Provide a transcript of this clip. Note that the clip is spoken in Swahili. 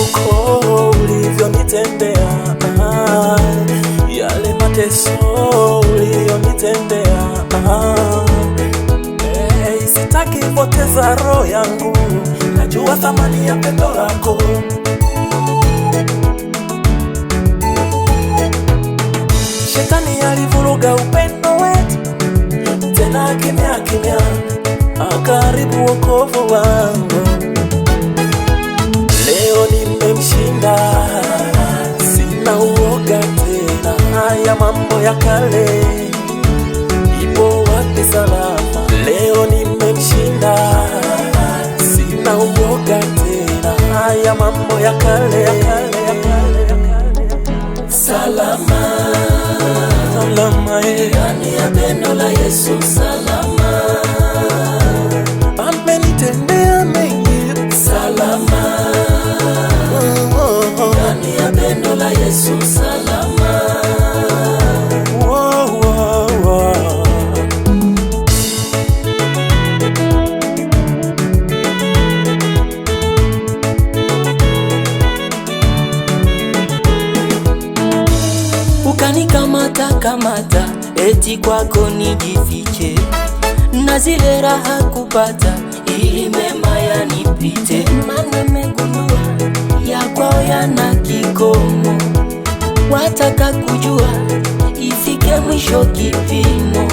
vituko ulivyonitendea, yale mateso uliyonitendea. Hey, sitaki poteza roho yangu, najua thamani ya pendo lako. Shetani alivuruga upendo wetu, tena kimya kimya akaribu wokovu wangu. Leo nimemshinda, sina uoga tena. Haya mambo ya kale, ipo wapi salama? Leo nimemshinda, sina uoga tena. Haya mambo ya kale, ya kale, ya kale, ya kale. Salama, Salama, eh. ndani ya pendo la Yesu salama, Amenitendea mengi. Salama, Oh, oh, oh. ndani ya pendo la Yesu salama. Oh, oh, oh. Ukanikamata kamata, eti kwako nijifiche, na zile raha kupata, ili mema yanipite. Maana nimegundua ya kwao yana kikomo, wataka kujua ifike mwisho kipimo.